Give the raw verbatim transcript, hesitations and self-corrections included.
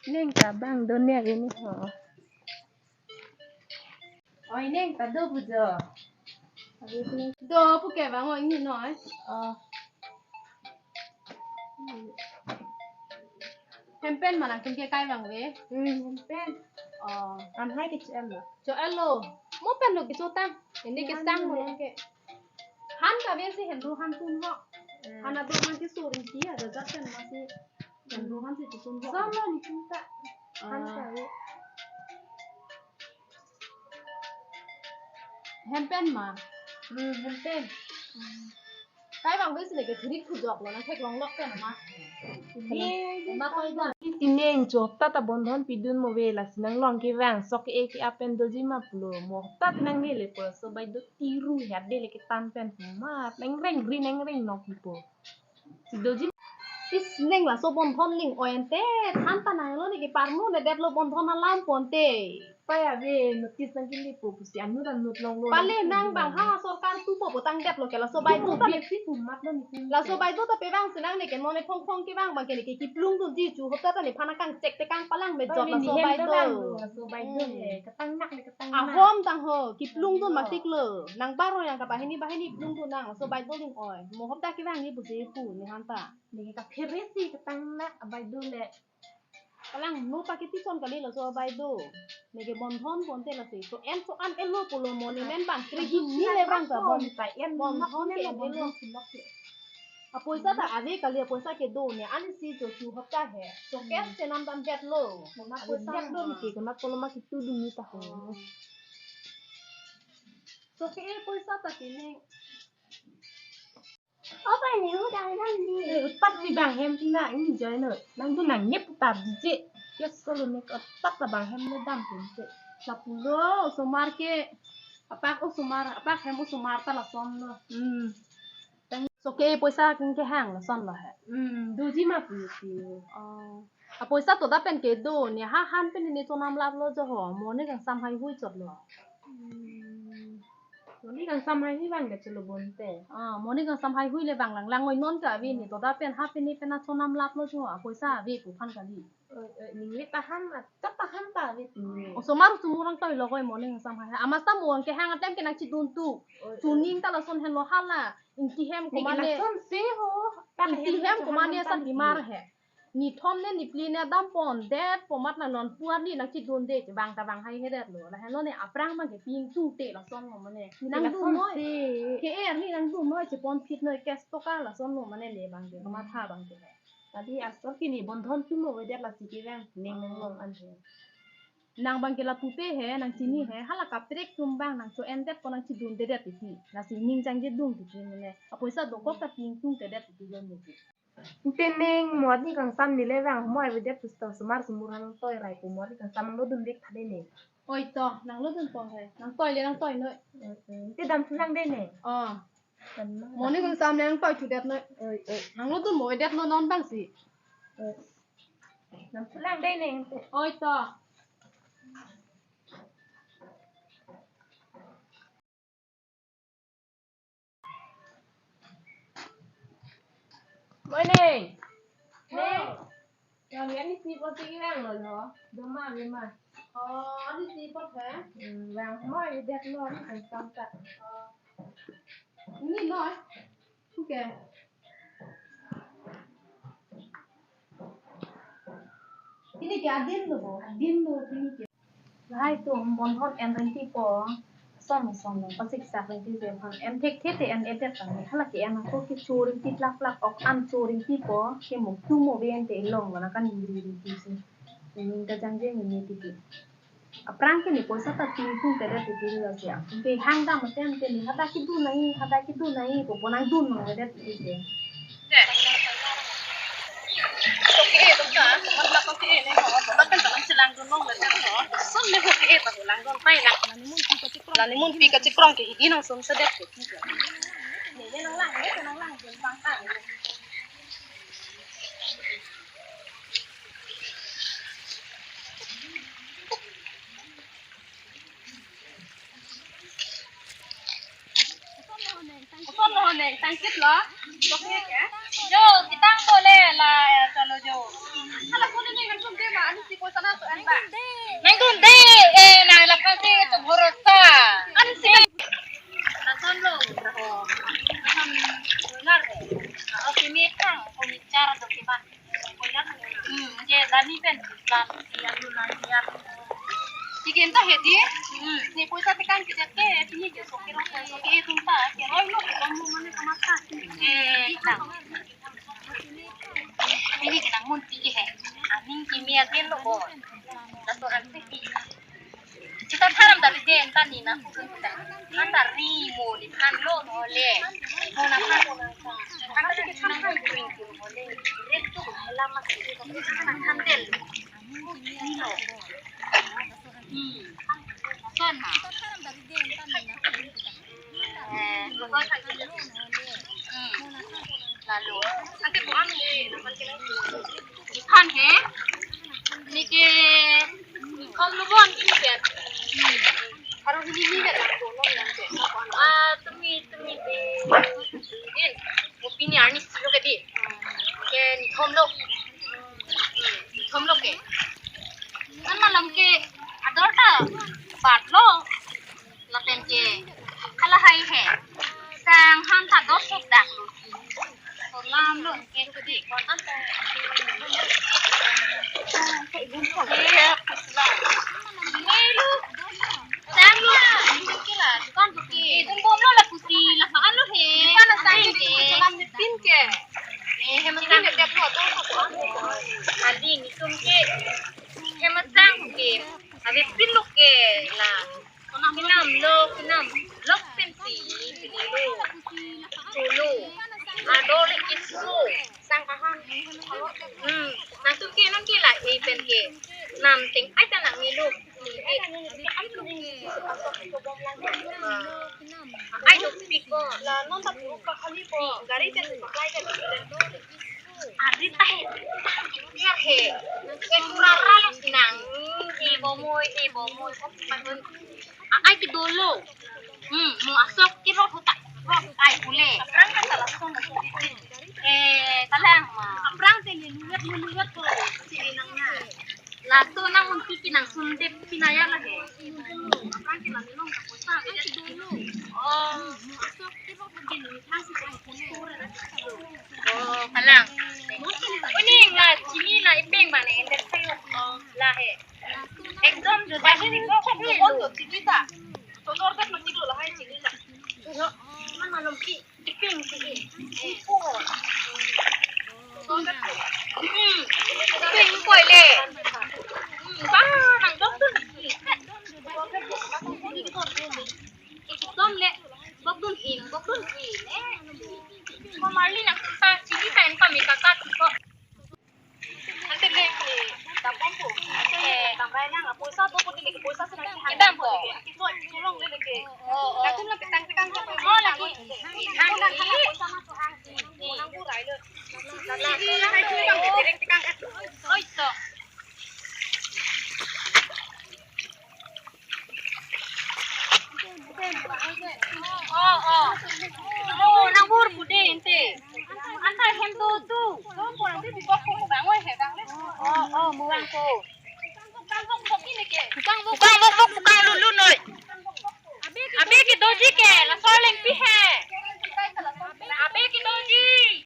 Neng ta bang do nek ini ho. Oi neng ta do pu jo. Do pu ke bang oi ni noi. Oh. Hempen ma nangtum ke kai bang ve? Hmm, hempen. Oh. An hai ke cho-el lo. Cho-el lo. Mo pen lo ke chotang. Ini ke tang mo ke. Han kave si henru han tun ho. Hmm. Han ado han ke sur inti ajat pen ma si henru han si tun ho. Son lo ni tum ta. Han kave. Hempen ma. Hmm, hempen. Kai bang ve si ne ke thurik thujok lo nang theklong lok pen ma. Ni ma koi da. Ti neng cho ta ta bondhon pidun mo ve lasi nanglong kevang sok ke-e ke-ap pen doji ma pulo mo ta ti nang nele po so bai do tiru ya de le ketan pen ma nang reng ri nang reng nok po. Si doji. Is neng laso bondhon ling oi ante than ta nang lo ne ke parnu ne det lo bondhon alam ponte. Pai ave notice nang kili po pusi anut anut long lo. Pale nang bang ha sorkar tu po potang det lo ke laso bai do ta. Big si pu mat lo ni pu. Laso bai do ta pe bang si nang ne ke mo ne phong phong ke bang bang ke ne ke kiplung dun ji chu hop ta ta ne phana kang chek te kang palang me jot laso bai do. Laso bai do he katang nak le katang nak. Ahom tang ho kiplung dun matik lo. Nang baro yang ka bahini bahini plung dun nang laso bai do ling oi. Mo hop ta ke bang ni pusi pu ne han ta. Ne ke ka phere si katang nak abai do le. Kalang no pakiti son kali laso abai do. Ne ke bondhon ponte lasi. So en so an elo pulo mo ne men bang kre hini le bang ka bon. Ta en bondhon ke elo. Apoisa ta ave kali apoisa ke do ne an si cho chu hop ta he. So cash chenam dam det lo. Kona apoisa det do ne ke kona pulo ma kitu dun ni ta ho. So ke e poisa ta ke ne. Opa ne hu dang dang di. Eh, utpat ni bang hem tina ini joy no. Nang tu nang nyep putar di je. Yes solo ne utpat ta bang hem ne dam pun je. Lapulo osomar ke apak osomar apak hem osomar ta lason lo. Hmm. So ke poisa kin ke hang lason lo he. Hmm, doji ma pu si. Oh. Apoisa to da pen ke do ne ha han pen ne chonam lap lo jo ho. Mo ne kangsam haihui chot lo. Hmm. Mo ne kangsam haihui bang ke chelo bonte. Ah, mo ne kangsam haihui le bang lang lang oi non ka ave ne to da pen ha pen ne pen na chonam lap lo jo. Apoisa ave pu phan kali. Oi, oi, ning le ta han, ta ta han ta ave tu. Osomar sumur ang toi lo koi mo ne kangsam hai. Amas ta mo ang ke hang atem ke nang chidun tu. Oi, oi. Chuning ta lason hen lo hala. Ingti hem ko mane. Lason si ho. Ingti hem ko mane sa timar he. Ni thom ne ni phli ne dam pon det po mat na non puar ni nang chidun de bang ta bang hai he det lo. Lahen lo ne aphrang bang ke ping tung te lason lo mane. Nang dun noi. Ke er ni nang dun noi chepon phit noi cash toka lason lo mane ne bang ke matha bang ke. Tadi asor kini bondhon tu mo avedet lasi ke bang ning nanglong an he. Nang bang ke lapu pe he nang chini he hala kaprek tum bang nang cho-en det ko nang chidun de det titi. Lasi ning changje dung titi mane. Apoisa dokok ta ping tung te det titi lo ne. Inte neng mo arni kangsam ni le vang mo avedet pusto osomar sumur han toi rai pu mo arni kangsam nang lo dun vek tha de neng. Oi to, nang lo dun pon he. Nang toi le nang toi noi. Inte dam thu lang de neng. Oh. Dam lang. Mo arni kangsam le nang toi thu det noi. Oi, oi. Nang lo dun mo avedet lo non bang si. Oi. Dam thu lang de neng. Oi to. Morning. Hey. Yang ni ani si pot si vang lo lo. Doma doma. Oh, ani si pot he? Hmm, vang mo avedet lo ni kan samta. Oh. Ini lo. Okay. Ini ke adin lo bo, adin lo ini ke. Lahai atum bondhon en rengti po, son son lo, pasik sak rengti po, bondhon en thekthe te en-edet tang, hala ke en ako ke cho rengti plak plak, ok an cho rengti po, ke mo tu mo ven te long lo na kan ri rengti si. Ning kajangje ni ni titi. Aphrang ke ne poisa ta ping tung te det titi lasi. Ke hang dam atem ke ne hadak kedun nai, hadak kedun nai, ko bonang dun nang det titi ke. Lani mun pi kachikrong ke hidi nang sum sedet ke. Ne nang lang, ne nang lang, bang ta. Koson lo neng, tangkit lo. Jo, kitang to le la, chalo jo. Hala kuni ni nangtum de ma, ani si poisa na so an ba. Nangtum de, eh, nang laphan si to bhorosa. Ani si. Lason lo, ho. Lason lo, na re. Ako si mi thang, ko mi char do ki ba. Hmm, je dani pen plan si alu na ya. Sige, anta hedi. Hmm. Ni poisa tekan kita ke, pini je soke rong soke tum ta, ke roi lo, kamu mana kamatha. Eh, na. Pini ke nang mun ti ke he. Aning kimi agen lo bo. Laso an si. Kita tharam dari den tani na. Kan dari mo ni kan lo no le. Mo na kan mo na kan. Kan dari kan kan kring kring mo le. Red tu lama si kan kan del. Ni lo. Hmm. Son na. Eh, lo kan kan. Hmm. Lalu. Ante buang ni. Kan he. Ni ke. Kom lu bon ini kan. Harus ini ni kan. Ah, tumi tumi di. Din. Mo pini arni silo ke di. Ke ni kom lo. Ni kom lo ke. Kan malam ke ador ta bat lo. Lapen ke. Hala hai he. Sang han ta dos sok dak lo. Lam lo ke kedi. Kontan ta. Melu. Sang lo. Kila. Dukan buki. Dun bom lo la pusi. La maan lo he. Dukan na sang ke. Lam ni pin ke. Eh, he masang ke. Adi ni sum ke. He masang ke. Abi pin lo ke la. Kinam lo, kinam. Lok pensi, pini lo. Tulo. Ador le kisu. Sang kaham. Hmm. Nangtum ke nang ke la, eh, pen ke. Nam ting ai ta nang ni lo. Ah. Ai lo piko. La non ta puro ka khali ko. Gari pen paklai ka. Ari ta he. Ya he. Ke pura ralo sinang. He bomoi, he bomoi. Ai ke dolo. Hmm, mo asok ke ro huta. Ro ai pule. Aphrang kan salah song. Eh, kalang ma. Aphrang te ni luwet, luwet ko. Sini nang na. Laso nang unti kinang sunde pinaya la he. Aphrang ke la nilong ka poisa. Ai ke dolo. Oh. Oh, kalang. Kuning la, chini la, ipeng ba ne, enter kayo. La he. Ekdom jo ba he, ko ko ko ko chini ta. Tonor tak mati lo la hai chini la. Yo, man malom ki, ipeng ki. Hmm. Ipeng ko le. Hmm, ba nang dok tu. Ekdom le, bokdun in, bokdun in, eh. Ko marli nang ta, chini ta en pa mi kaka ko. Ante le, eh, dam bom ko. Eh, dam rai nang, poisa do ko tili, poisa si nang. Dam ko. Ko, ko long le le ke. Oh, oh. Latum na petang petang ko. Oh, lagi. Hang, hang, poisa ma tu hang. Nang bu rai le. Oi, to. Oh, oh. Oh, nang bor bude ente. Anta hem do tu. Oh, oh, muang ko. Pukang bok bok, pukang lulu noi. Abi ke doji ke, la sorleng pi he.